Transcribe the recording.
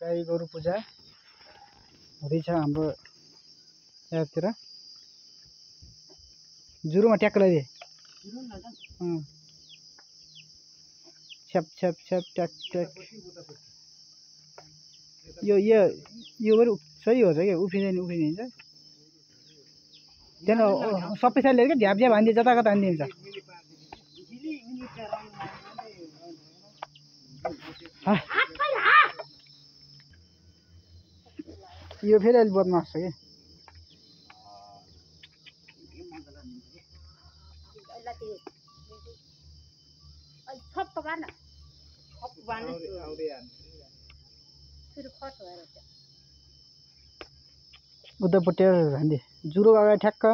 गाई गोरु पूजा हुँदैछ हाम्रो यहाँतिर जुरुमा ट्याक्क लगाइदिए छ्याप छ्याप छ्याप ट्याक ट्याक यो पनि सही हो क्या उफ्रिन्छ त्यहाँ सबै साइड लिएर झ्याप झ्याप हानिदिन्छ जता कता हानिदिन्छ यो फेरि अलि बदमास छ कि उतापट्टि हान्दे जुरो अगाडि ठ्याक्क